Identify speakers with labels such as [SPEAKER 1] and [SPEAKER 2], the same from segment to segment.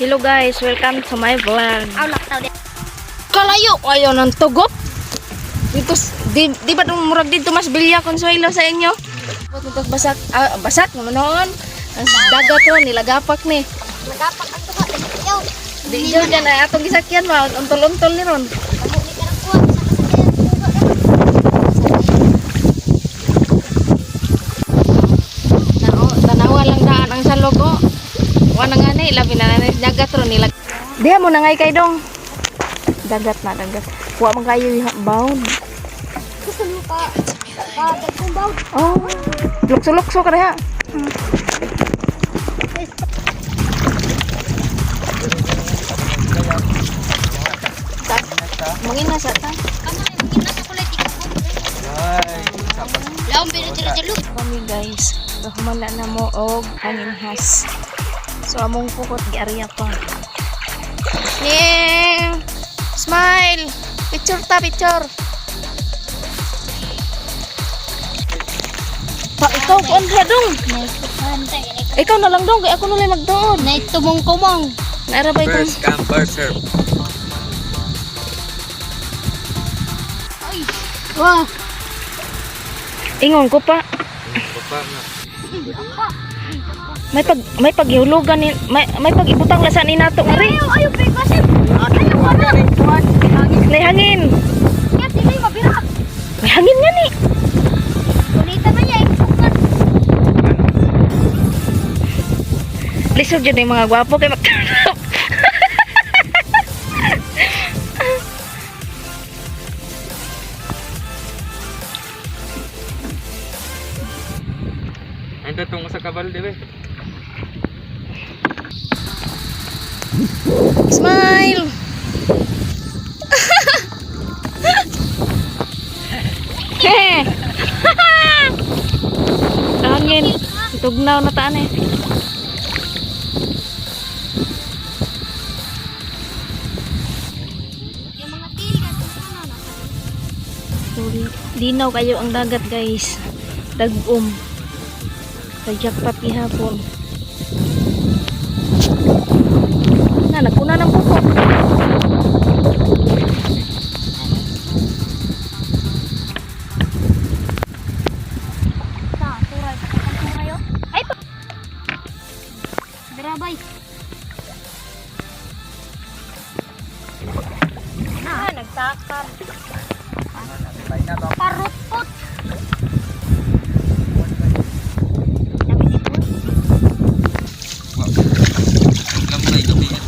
[SPEAKER 1] Hello guys, welcome to my vlog.
[SPEAKER 2] Aw, laktaw di.
[SPEAKER 1] Kalayo kayo ng tugot. Dito, di ba nung murag dito mas bilya Consuelo sa inyo? Ba't nito basak, ah, basak naman noon. Ang dagat ron, nilagapak ni.
[SPEAKER 2] Nagapak ang tuka. Yaw.
[SPEAKER 1] Di jud yan ay atong gisakyan ba, untol-untol ni ron.
[SPEAKER 2] Tamo ni karang kuha sa kasakyan. Tuka ka.
[SPEAKER 1] Nao, tanawa lang daan ang salog oh. Wa na nga ni, labi na na ni dagat ron nilag. Diha mo na ngay kay dong. Dagat na dagat. Wa man kayo bound.
[SPEAKER 2] Gusto mo pa. Pa, dagkong bawd.
[SPEAKER 1] Oh, lukso-lukso ka diha. Mangina sa ta.
[SPEAKER 2] Kamo na mangina sa kulay tikok. Laom pero dira.
[SPEAKER 1] Kami guys, humala na mo og panginhas. So among pukot giarya pa. Yeah. Smile. Picture ta, picture. Pa ikaw kuan ka dong. Ikaw na lang dong kay ako nulay magduod.
[SPEAKER 2] Nay tumong kumong.
[SPEAKER 1] Naara ba ikaw?
[SPEAKER 3] First come, first serve.
[SPEAKER 2] Ay. Wah.
[SPEAKER 1] Ingon ko pa.
[SPEAKER 3] Papa nga.
[SPEAKER 1] May paghulugan ni may pag-ibutang lasa ni nato ngari.
[SPEAKER 2] Ayaw, ayaw, basin. Ayaw, wala.
[SPEAKER 1] May hangin.
[SPEAKER 2] Kaya dili mabira.
[SPEAKER 1] May hangin nga ni.
[SPEAKER 2] Kulita man niya ipukan.
[SPEAKER 1] Lisod yun yung mga gwapo kay mag
[SPEAKER 3] Ang tatong sa kabal, di ba?
[SPEAKER 1] Smile! Hangin. Tugnaw na taan eh.
[SPEAKER 2] Yung mga tili ka ano na.
[SPEAKER 1] So, linaw kayo ang dagat guys. Dagom. Kajak pati hapon. Na, nagpuna ng buko.
[SPEAKER 2] Ta, turay, turay oh. Ay pa. Drabay.
[SPEAKER 1] Ah, nagtakam.
[SPEAKER 2] Parupot.
[SPEAKER 3] Lamay gabi yan.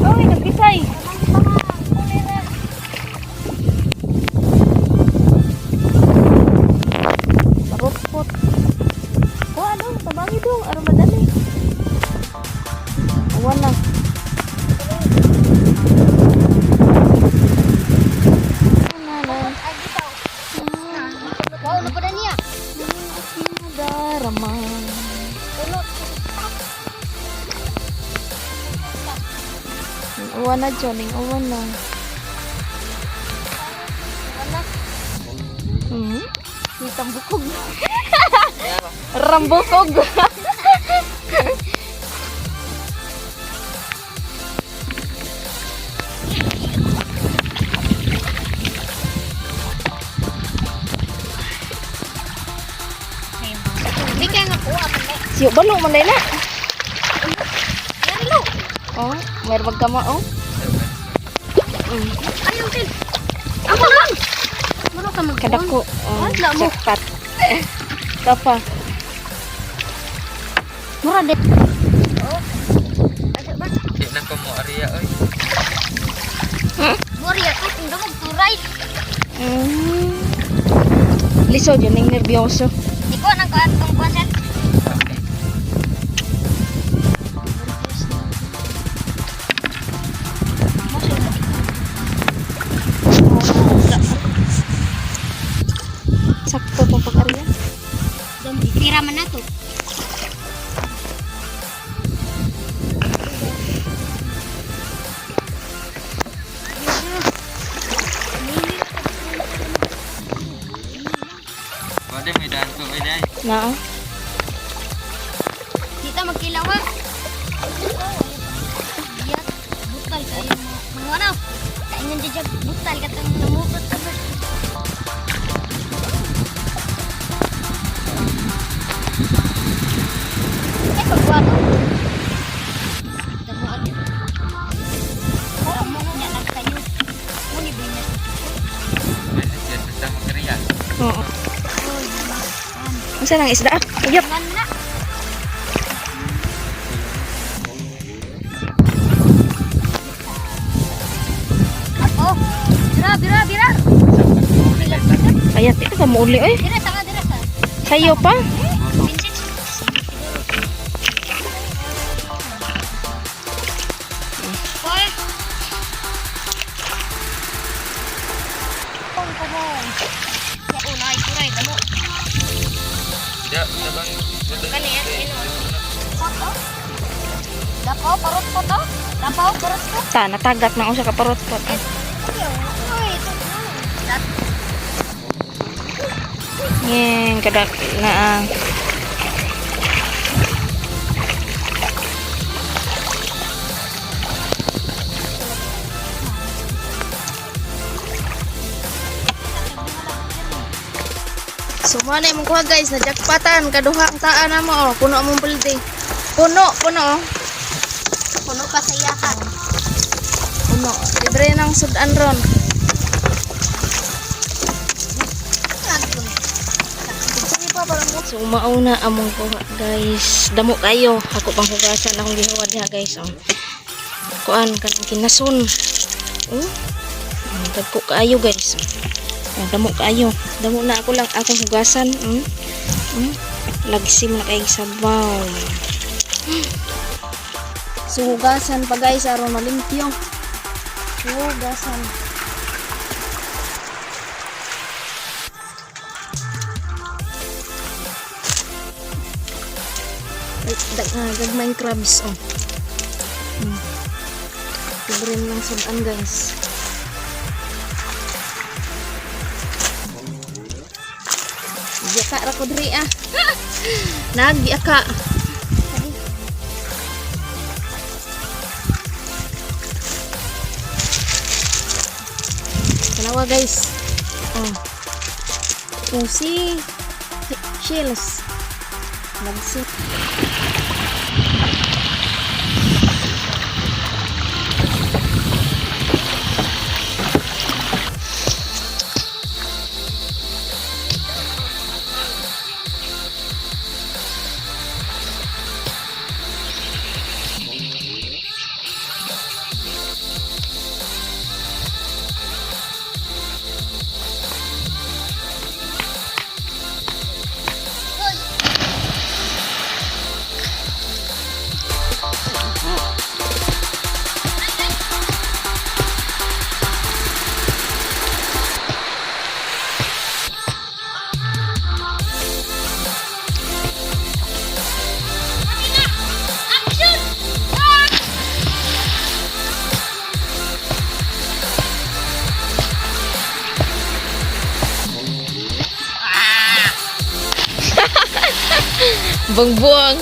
[SPEAKER 1] Oy, nagbisay. Parupot. Oh, ano? Tabangi dong. Aron madali. Awan na. Na, na.
[SPEAKER 2] Wow, na pa niya.
[SPEAKER 1] Darama.
[SPEAKER 2] Ulot.
[SPEAKER 1] Ning uwan na, John. Ning uwan na.
[SPEAKER 2] Wala.
[SPEAKER 1] Kitang bukog. Rambukog.
[SPEAKER 2] Hindi kaya nga kuha.
[SPEAKER 1] Siyo balo man na.
[SPEAKER 2] Yarilo.
[SPEAKER 1] Oh, meron bag kama oh.
[SPEAKER 2] Ayaw, Kel. Ako lang. Muro ka mag
[SPEAKER 1] Kadako. Oh,
[SPEAKER 2] Wala mo.
[SPEAKER 1] Jackpot. Kapa.
[SPEAKER 2] Mura din. Oh.
[SPEAKER 3] Di na ko mo ariya, oy.
[SPEAKER 2] Mura ya to kung damog turay.
[SPEAKER 1] Lisod yun, yung nervyoso.
[SPEAKER 2] Di ko nang kaatong kuan sir.
[SPEAKER 1] Sakto pong pag-arya.
[SPEAKER 2] Tira man na to.
[SPEAKER 3] Pwede may daan ko oy dai.
[SPEAKER 1] Na.
[SPEAKER 2] Kita magkilaw ha. Yat, butal kayo mga ano. Kaingan dyan dyan, butal katang namukot ka ba? Ay, pagwato. Damuan yun. Damo niya lang kayo. Muni ba niya?
[SPEAKER 3] Pwede siya sa magriya.
[SPEAKER 1] Oo.
[SPEAKER 2] Uy, man.
[SPEAKER 1] Unsa nang isda? Uyap.
[SPEAKER 2] Man na. Ako. Dira, dira, dira.
[SPEAKER 1] Kaya ti ka muuli oy.
[SPEAKER 2] Dira sa nga, dira sa.
[SPEAKER 1] Sayo pa.
[SPEAKER 2] Vincent. Hoy. Kong kumong. Una ay turay damo.
[SPEAKER 3] Da, tabang.
[SPEAKER 2] Kani yan, ino. Koto. Dapaw parot ko to. Dapaw parot ko.
[SPEAKER 1] Ta natagat na usa ka parot-pot.
[SPEAKER 2] Uy, ito.
[SPEAKER 1] Ngeng kada na ah. So mo na imong kuha guys, na jackpotan kaduha ang taa na mo oh, puno among balde. Puno, puno oh.
[SPEAKER 2] Puno pa sa iyakan.
[SPEAKER 1] Puno. Libre ng sudan ron. So mauna among kuha guys. Damo kayo. Ako pang hugasan akong gihuwa diha guys oh. Kuan kanang kinason. Oh. Ang Dagko kaayo guys. Oh, damo kaayo. Damo na ako lang akong hugasan. Lagsim na kay sabaw. So hugasan pa guys aron malimpyo. Hugasan. Ay, gagmayng crabs oh. Libre lang sudan guys. Giaka ra ko diri ah. Nagiaka. Tanawa guys. Oh. Oh si shells. Lagsi.
[SPEAKER 2] Action!
[SPEAKER 1] Buang-buang.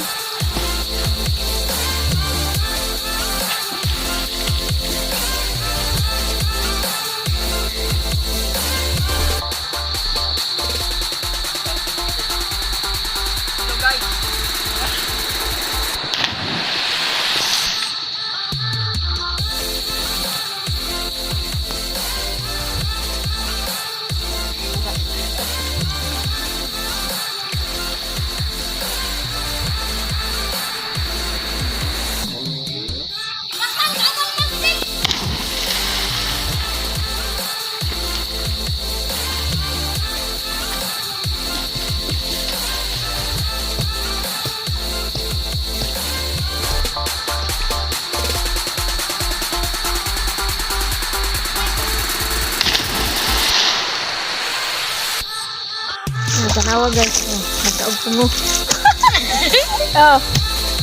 [SPEAKER 1] Tanawa, guys. Oh, nagkaog mo. Oh,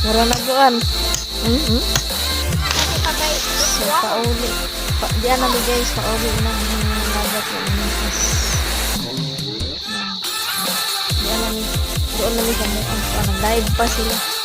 [SPEAKER 1] mura na buwan. So, pauli. Diyan na mi, guys, pauli na ang dagat ng Initas. Diyan na mi. Doon na mi sa muang. Pa, nag-dive pa sila.